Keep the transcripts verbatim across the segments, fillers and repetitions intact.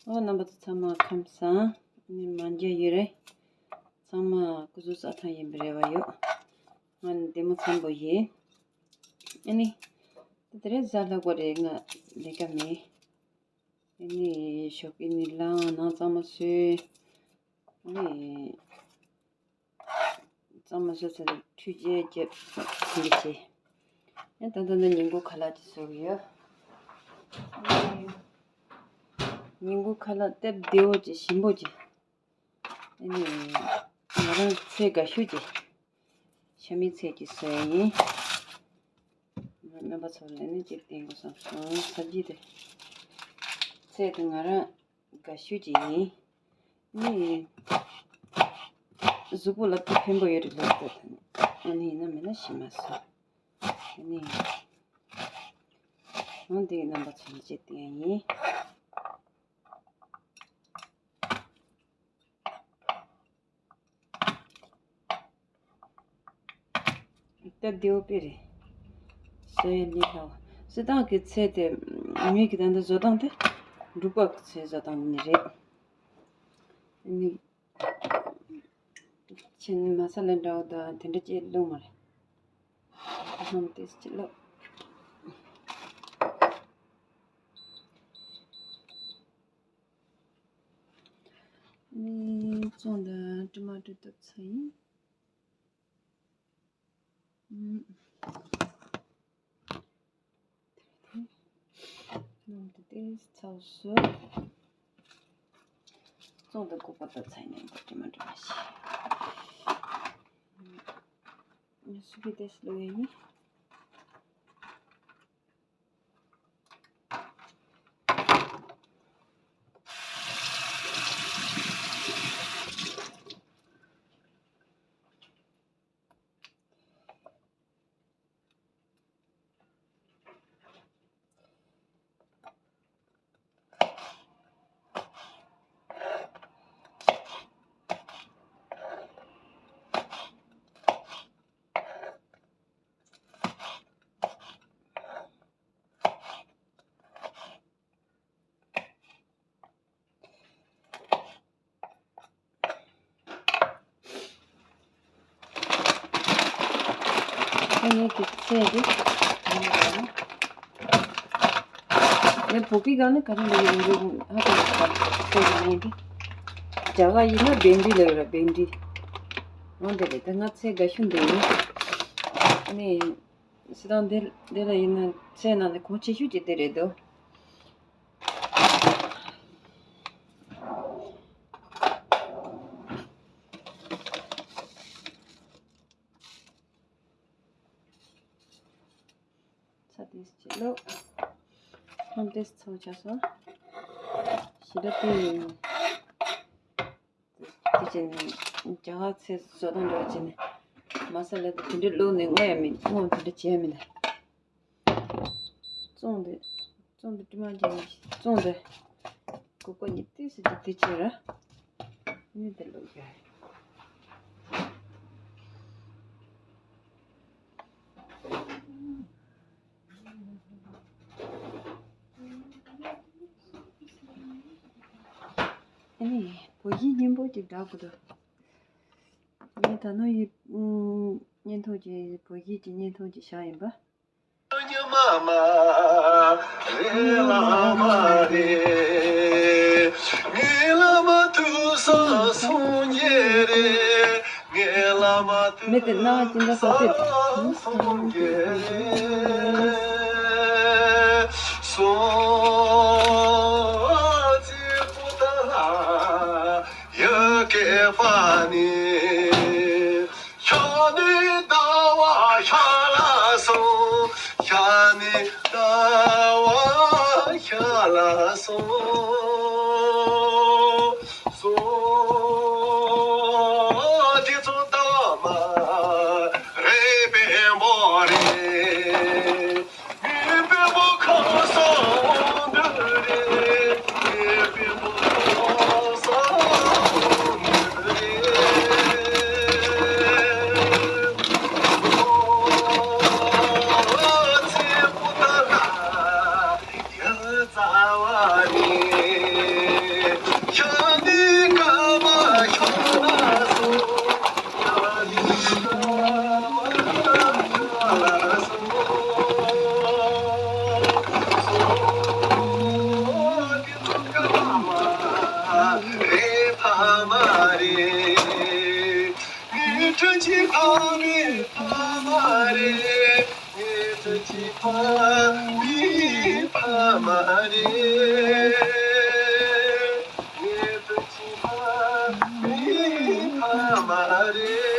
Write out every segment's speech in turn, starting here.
ཨོ་རྣམ་པ་ཚོ་ཚང་མ་ཁམས་བཟང་། ཨ་ནི་མ་མཇལ་ཡོད་རེད། ཚང་མ་སྐུ་གཟུགས་ས་ཐང་ཡིན་པའི་རེ་བ་ཡོད། ང་ནི་བདེ་མོ་འཚམས་པོ་ཡིན། ཨ་ནི། ད་དེ་རིང་གཟའ་ལྷག་པ་རེད། ང་ལས་ཀ་མེད། ཨ་ནི་ཞོགས་ཀས་ནི་ལངས། ནང་གཙང་མ་བཟོས། ཨ་ནི། གཙང་མ་བཟོས་ཚར་ནས་འཕྲུལ་ཆས་རྒྱབ་ཟིན་གྱི་བྱས། ཨེ་ད་ལྟ་ནི་ཉིན་གུང་ཁ་ལག་ཅིག་བཟོ་གི་ཡོད། ཉིན་གུང་ཁ་ལག་དེབ་བདེ་བོ་ཅིག་ཞིམ་པོ་ཅིག་ཨ་ནི་ང་རང་ཚལ་དགའ་ཤོས་ཅིག་ཤ་མེད་ཚལ་ཅིག་བཟོ་ཡ་ཡིན། རྣམ་པ་ཚོ་ལ་ནི་ཅིག་བསྟན་དགོས་བསམ་སོང་། ས་གཞི་དེ་ཚལ་དེ་ང་རང་དགའ་ཤོས་ཅིག་ཡིན། ནི། གཟུགས་པོ་ལ་དེ་ཕན་པོ་ཡོད་རེད་ལབ་ད། ད་ནི་ཨ་ནི་ཡིན་ན་མིན་ན་ཤི་མ་སོང་། ཨ་ནི། འོང་དེ་རྣམ་པ་ཚོ་ལ་བྱེད་དེ་ཡིན། ད་བདེ་བོ་དཔེ་རེད། བཟོ་ཡ་ནི་ལྷ་བ། སྲིད་ཐང་གི་ཚལ་དེ། མི་གི་ད་ལྟ་བཟོ་སྟངས་དེ། འབྲུག་པ་གི་ཚལ་བཟོ་སྟངས་ནི་རེད། ཨ་ནི། ཆེན་མ་ས་ལ་འདྲ་བོ་དང་དེ་འདྲ་ཅིག་བླུགས་མ་རེད། ཧམ་ཏེ་ཅིག་བླུགས། ནི་བཙོང་དང་ཊོ་མ་ཊོ་བཏབ་ཚར་ཡིན། ཨུམ། ནང་དུ་ཏོག་ཙམ་ཚྭ་བཟོས། བཙོང་དང་ཁུག་པ་དང་ཚྭ་ནས་འདི་དྲི་མ་འདྲ་མ་ཞིག་སུ་གི་ཏོག་ཙམ་ལོ་ཡ་ཡིན། ངས་ཀྱི་ཚད་དེ། ངས་བོད་སྐད་སྒང་ནས་ག་རེ་ལབ་ཡོད་རེད། ཧ་གོ་མ་སོང་། ཚད་དེ་ངས་འདི། རྒྱ་གར་ཡིན་ན་བེན་ཌི་ལབ་ཡོད་རེད། བེན་ཌི། འོ་འདི་རེད། ད་ང་ཚད་དགའ་ཤོས་འདི་ཡིན། ཨ་ནི། སྲིད་ཐང་འདི་འདི་ལ་ཡིན་ན་ཚད་ནང་ནས་གོང་ཆེ་ཤོས་ཀྱི་འདི་རེད་འདུག་ཚྭ་ཏོག་ཙམ་བླུགས། ཧམ་ཏོག་ཙམ་ཚྭ་བོ་ཆགས་སོང་། ཞེ་དྲག་དེ་ཡིན། དེ་བྱས་ནས་རྒྱ་གར་ཚལ་བཟོ་སྟངས་འདྲ་བ་བྱས་ནས། མ་ས་ལ་དེ་དེ་འདྲ་བླུགས་ནས་བརྔོ་ཡ་མིན། བརྔོ་དེ་འདྲ་བྱས་ཡ་མིན། བཙོང་དེ། བཙོང་དེ་དྲི་མ་བརྒྱབ་ནས་བཙོང་དེ། ཀོ་ཀོ་ཉིད་དེ་སི་ཏི་དེ་བྱས་ར། ནི་དེ་བླུགས་ཡ། ཨ་ནི་བོད་ཡིག་སྙན་པོ་ཅིག་འདྲ་དགོས་འདུག་ངས་ད་ནང་ཡི་ཨུམ་བརྙན་ཐུང་ཅིག་བོད་ཡིག་གི་བརྙན་ཐུང་ཅིག་བཞག་ཡིན་པ། ཉི་མ་མ་རེད། ལྷ་མ་རེད། ངའི་བླ་མ་ཐུག་ས་སངས་རྒྱས་རེད། ངའི་བླ་མ་ཐུག་མི་དེ་སྣང་བ་ཅི་འདྲ་ས་ཟེར་ཏེ། སངས་རྒྱས་རེད། སོ་ཙི་པུ་ཏ་ལ་ཡ་ཀེ་པ་ནི། ཤར་ནས་ཟླ་བ་ཤར་ལ་སོང་། ཤར་ནས་ཟླ་བ་ཤར་ལ་སོང་། སོང་། དེ་ཚོ་ལྟ་བ་མ་རེད། བེམ་པོ་རེད། རེད་ཕ་མ་རེད། ངའི་བཀྲ་ཤིས་ཕ་མའི་ཕ་མ་རེད། ངའི་བཀྲ་ཤིས་ཕ་མའི་ཕ་མ་རེད། ངའི་བཀྲ་ཤིས་ཕ་མའི་ཕ་མ་རེད།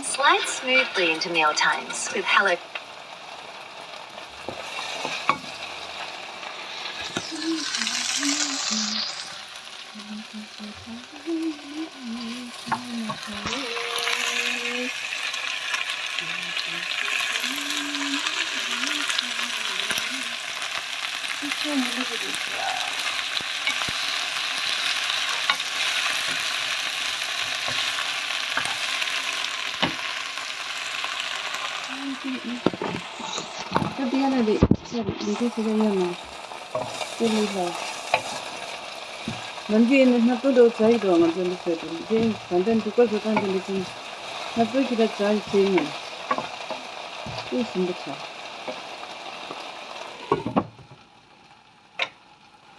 Slide smoothly into meal times with Hello. ད་དེ་ག་ནས་རེད། ཆེ་རེད། ལས་ཀ་བྱེད་ཀ་ཡོད་མ། དེ་ལས་ལ། ནམ་རྒྱུན་ཡིན་ན་སྣ་ཚོགས་འདྲ་བོ་བྱ་ཡི་འདུག་ང་ཚོ་འདི་བྱས་དུས་འདི་ད་ལྟ་འདུག་ག་བཟོ་སྟངས་དེ་འདྲ་ཅིག་སྣ་ཚོགས་ཀྱི་ད་བྱ་ཡི་བྱས་ཡིན། དེ་ཞིམ་པོ་བྱ།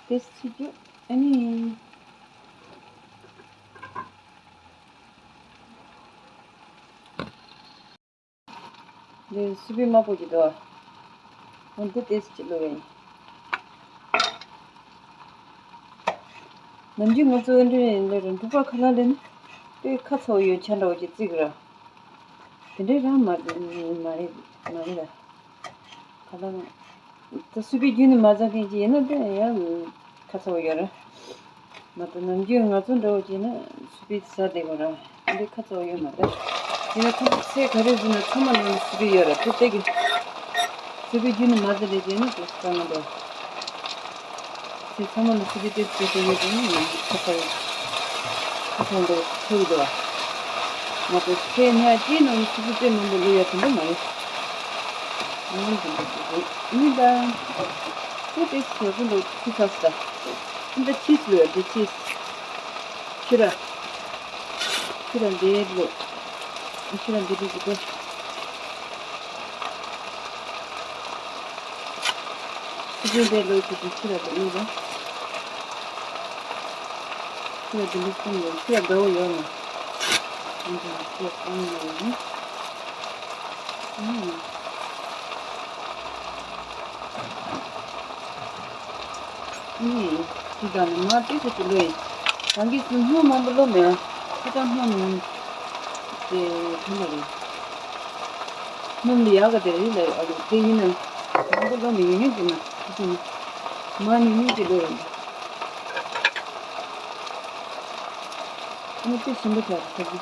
དེ་སི་ཅུ་ཨ་ནི། འདི་སི་པན་དམར་པོ་ཅིག་འདུག་འོ་འདི་ཏོག་ཙམ་ཅིག་བླུགས་ཡིན། ནམ་རྒྱུན་ང་ཚོ་འདི་ལས་རིང་འབྲུག་པ་ཁ་ལག་ལེན་དཔེ་ཁ་ཚ་བོ་ཡོད་ཆ་འདྲ་བོ་ཅིག་བརྩི་གི་ར། དེ་འདྲའི་རང་མ་མ་རེད་མ་རེད་ལ། ཁ་ལག་ད་སི་པན་རྒྱུན་ནས་མ་ཟ་མཁན་ཅིག་ཡིན་ན་དེ་ཡང་ཁ་ཚ་བོ་ཡོད་ར། མ་གཏོགས་ནམ་རྒྱུན་ང་ཚོ་འདྲ་བོ་བྱས་ན་སི་པན་ཟ་བསྡད་དགོས་ར། འདི་ཁ་ཚ་བོ་ཡོད་མ་རེད། ཡིན་ན་ཁོ་ཚོ་ཚལ་ག་རེ་བཟོས་ན་ཚང་མ་ནང་ལ་སི་པན་ཡོད་ར། དེ་ལྟ་གི་སི་པན་རྒྱུན་ནས་མ་ཟ་ལས་བྱས་ན་དེ་ལྟ་ང་འདྲ། ཚལ་ཚང་མ་ནང་སི་པན་ཏོག་ཙམ་བྱས་ཡོད་དེ་ནི་ཁ་ཚ་བོ་ཁ་ཚ་བོ་འདྲ་བོ་ཚོར་གི་འདུག་བ། མ་གཏོགས་ཚལ་སྣ་གཅིག་ནང་ལ་སི་པན་དཔེ་མང་པོ་བླུགས་ཡོད་དེ་འདྲ་མ་རེད། ཨང་། དེ་འདྲ་ཞིག་རེད། ཨ་ནི་ད། ཁོ་དེ་ཞོགས་པ་འདུག་ཁུ་ཚ་ས། ཨ་ནི་ད་ཆིས་ལོས་དེ་ཆིས། ཕྱི་ར། ཕྱི་ར་འདི་ལོ། ཕྱི་ར་འདི་འདྲ་ཞིག་གོ། ཕྱི་ར་འདི་ལོ་ཞིག་གི་ཕྱི་ར་འདི་ལོ། ཕྱི་ར་འདི་འདྲ་གསུམ་ཡོད། ཕྱི་ར་འདྲ་བོ་ཡོད་ན། ཨ་ནི་ཕྱི་ར་གསུམ་ཡོད་ནི། ཨུམ། ཨུམ། ཅི་ད་ནི་མ་ཏོག་ཙམ་ཅིག་བླུགས་ཡིན། རང་གིས་སྣུམ་མང་པོ་བླུགས་མེད། ཁ་ཚ་སྣུམ་མང་དེ་ཐོན་པ་རེད། སྣུམ་ལ་ཡག་ག་དེ་རེད་ལ་ཨ་རུ་དེ་ཡིན་ན་མང་པོ་བླུགས་མེད་ཡིན་ངེས་ཅིག་ན་ཁ་ཚ་ནི་མ་ཉུང་ཉུང་ཅིག་བླུགས་ཡིན། ཨ་ནི་དཔེ་ཞིམ་པོ་ཆགས་རེད་ཁ་ཚ།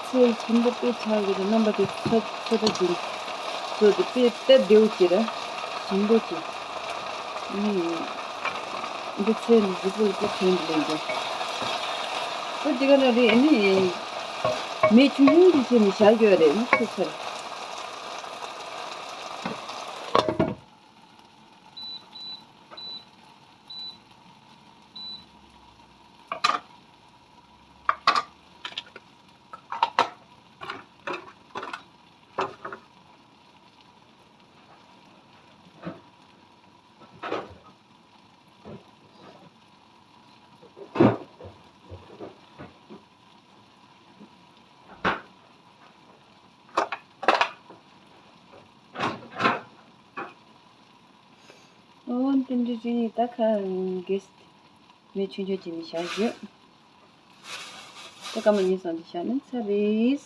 ཚལ་ཞིམ་པོ་དཔེ་ཆགས་ཡོད་དེ་རྣམ་པ་དེ་ཚོ་ཚོ་ད་འཛིན་ཚོ་དེ་དཔེ་དཔེ་བདེ་བོ་ཅིག་ར་ཞིམ་པོ་ཅིག་ཨ་ནི་འདི་ཚལ་འདི་གཟུགས་པོ་ལ་དཔེ་དོན་དུ་ལེན་དགོས། ཨོ་དེ་ག་ན་རེད། ཨ་ནི་མེ་ཆུང་ཆུང་ཅིག་བྱས་ནས་བཞག་རྒྱུ་རེད། ཨ་ནི་ཚོ་ཚར། ཨོ་དེ་འདྲ་རེད། ད་ཁ་གེས་མེ་ཆུང་ཆུང་བྱས་ནས་བཞག་རྒྱུ། ད་སྐར་མ་གཉིས་གསུམ་ཅིག་བཞག་ན་ཚར་རེད།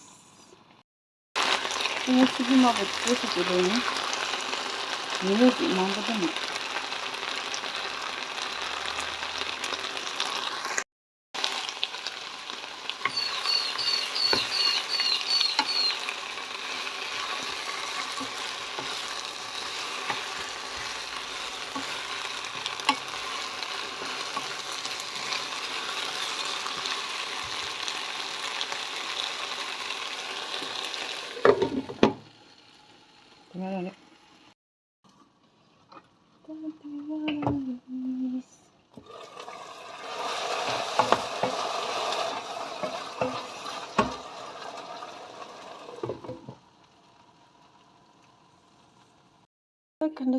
ངས་ཆུ་ཚོད་དམར་པོ་ཏོག་ཙམ་བྱས་པ་ཡིན། ཉི་མ་ཅིག་མང་པོ་ད་མི། དེ་ང་རང་ནི། ད་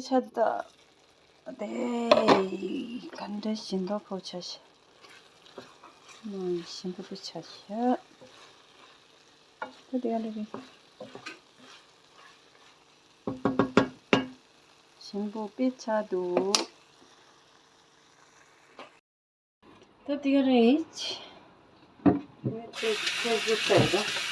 ཆ་ད་དེ་ག་འདྲ་ཞིམ་པོ་ཕོ་ཆ་ཤ། ཞིམ་པོ་ཕོ་ཆ་ཤ། ད་དེ་ག་འདྲ་རེད། ཞིམ་པོ་དཔེ་ཆ་འདུག་ད་དེ་ག་རེད། ཚོད་ཚོད་ཚོད་ཚོད་ད།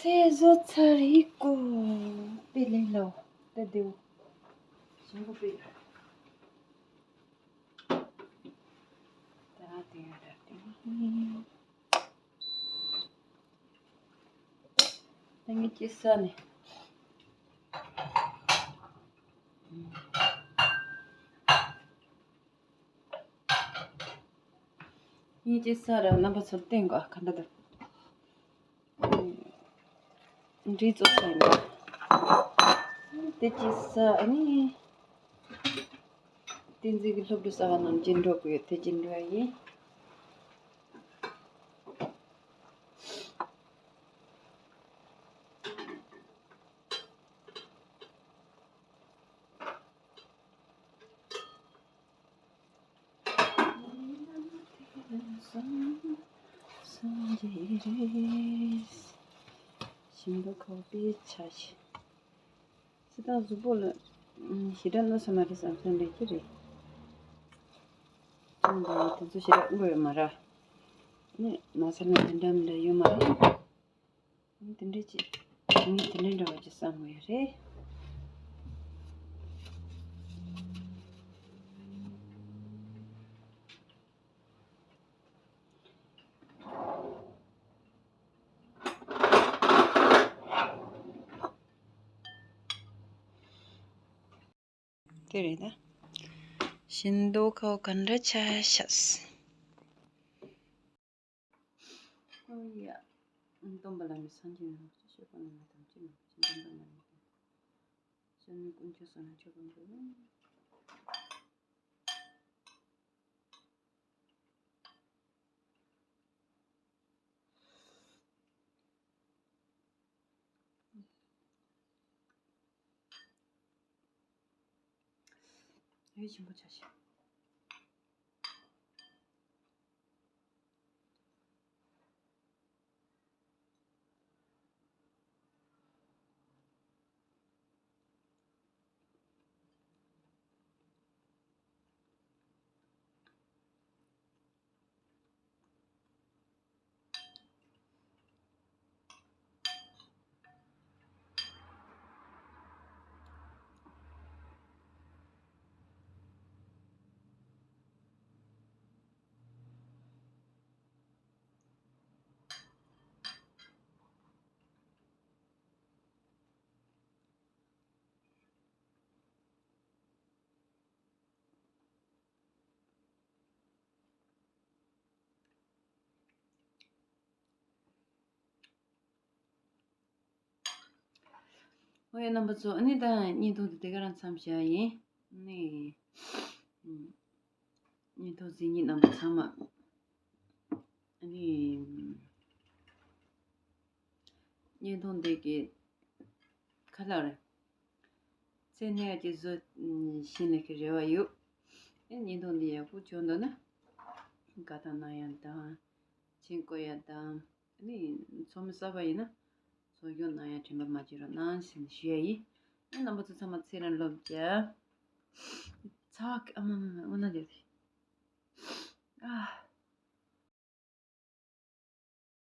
ཚེ་བཟོ་ཚར་ཡི་ཀོ། པེ་ལེ་ལོ། ད་དེའུ། ཞིམ་པོ་པེ། ད་དེ་ཡ་ད་དེ། ད་ངས་ཅི་ས་ནས། ཡིན་གྱི་ས་ར་རྣམ་པ་ཚོར་བསྟན་དགོས་ག་འདྲ་འདུག་འདྲི་ཙོག་ས་ཡིན་པ། དེ་ཅི་ས་ཨ་ནི། བསྟན་འཛིན་གྱི་སློབ་གྲྭ་གསར་པ་རྣམས་ཀྱི་འགྲོ་དགོས་ཡོད་དེ་ཅི་འགྲོ་ཡ་ཡིན། ཞིམ་པོ་ཁོག་པའི་ཆ་ཞིག་སི་ཏང་གཟུགས་པོ་ལ་ཞེ་དྲག་གནོད་ས་མ་རེད་བསམ་བསམ་རེད་ཀྱི་རེད། ཅང་འདྲ་དེ་ཚོ་ཞེ་དྲག་གནོད་ཡོད་མ་རེད། ནི་ན་ཚ་ནི་འདི་འདྲ་མི་འདྲ་ཡོད་མ་རེད། ནི་དེ་འདྲ་ཅིག་ནི་དེ་འདྲ་འདྲ་བ་ཅིག་བསམ་གི་ཡོད་རེད། དེ་རེད་ད། ཤིན་ཏུ་ཁོ་ག་འདྲ་ཆ་ཤས། ཨོ་ཡ། སྟོན་པ་བླ་མའི་སངས་རྒྱས་ནང་ཆོས་སྤྱོད་པ་རྣམས་ལ་དམ་ཚིག་ནང་བཞིན་སྟོན་པ་བླ་མའི་སངས་རྒྱས་ཀུན་མཁྱེན་སོགས་ནང་ཆོས་སྤོང་དགོས། ཡིད་ཆེན་པོ་བྱ་ཞིང་། ཨོ་ཡ་རྣམ་པ་ཚོ། ཨ་ནི་ད་བརྙན་ཐུང་འདི་དེ་ག་རང་མཚམས་བཞག་ཡིན། ཨ་ནི་བརྙན་ཐུང་གཟིགས་མཁན་རྣམ་པ་ཚང་མ། ཨ་ནི་བརྙན་ཐུང་འདི་གི་ཁ་ལག་རེད། ཚེ་ནས་ཀྱི་བཟོ་ཤེས་ནས་ཀྱི་རེ་བ་ཡོད། ཨེ་བརྙན་ཐུང་འདི་ཡག་པོ་བྱུང་འདུག་ན། དགའ་ཐང་གནང་ཡག་དང་། མཆན་བཀོད་ཡག་དང་། ཨ་ནི་ཚོགས་མི་གསར་པ་ཡིན་ན་གསོ་སྐྱོང་གནང་ཡག་དྲན་པ་མ་བརྗེད་རོགས་གནང་ཞེས་ཞུ་ཡ་ཡིན། ཨ་རྣམ་པ་ཚོ་ཚང་མ་ཚེ་རིང་ལོ་བརྒྱ། ཚ་གི་ཨ་མ་མ་མ་འོ་ན་ལེ། ཨ།